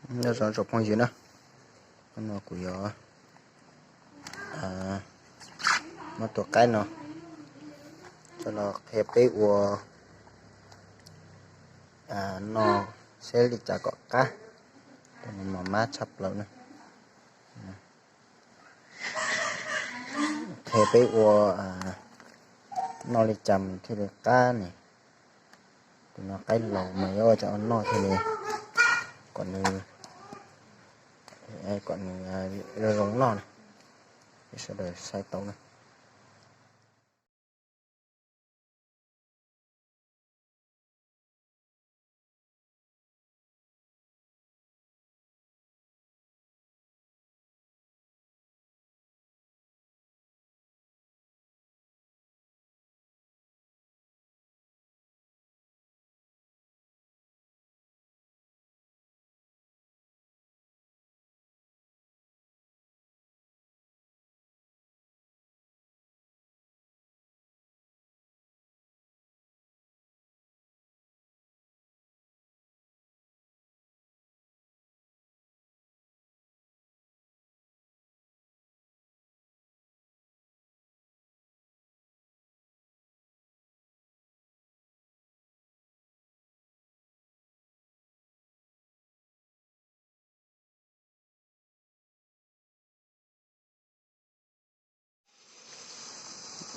Nyob zoo tsoom phooj ywg na, hnub no kuv yuav muab tus qaib no coj los qhia peb ua noj seb li cas kom qab, tus no mas mab tshaj plaws na. Qhia peb ua noj li cas mas thiaj li qab ne. Tus no qaib laus mas yuav ua cas ua noj thiaj li kom nws, kom nws zoo zoo noj na. Peb sawv daws saib tau na.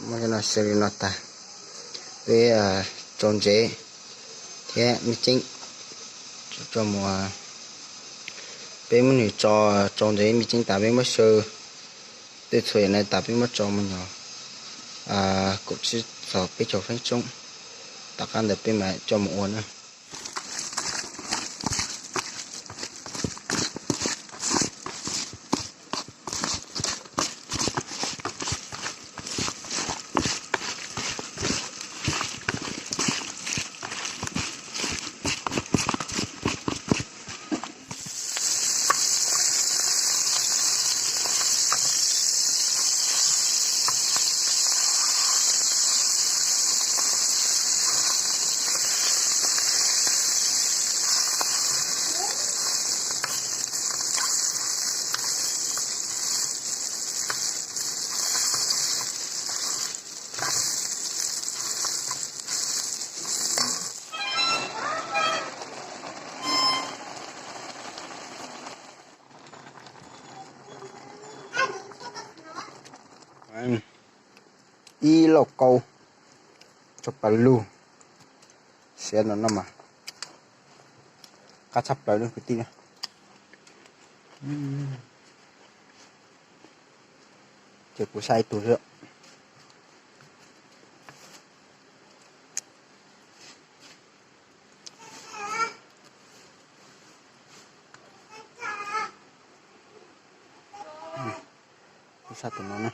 Muab cov no xyaw li no tas, peb tso ntsev thiab me ceeb tso mus. Peb muab nws tso, tso ntsev me ceeb tas peb muab xyaw tej txhua yam no tas peb muab tso mus nyuam kaum tsib txog peb caug feeb tsoob, tom qab ntawd peb mam coj mus ua na. Ib lauj kaub tshaj plaws lug, siav no no mas qab tshaj plaws lub kwv tij na. Ces kuv saib ib tug xwb. Kuv saib tus no na.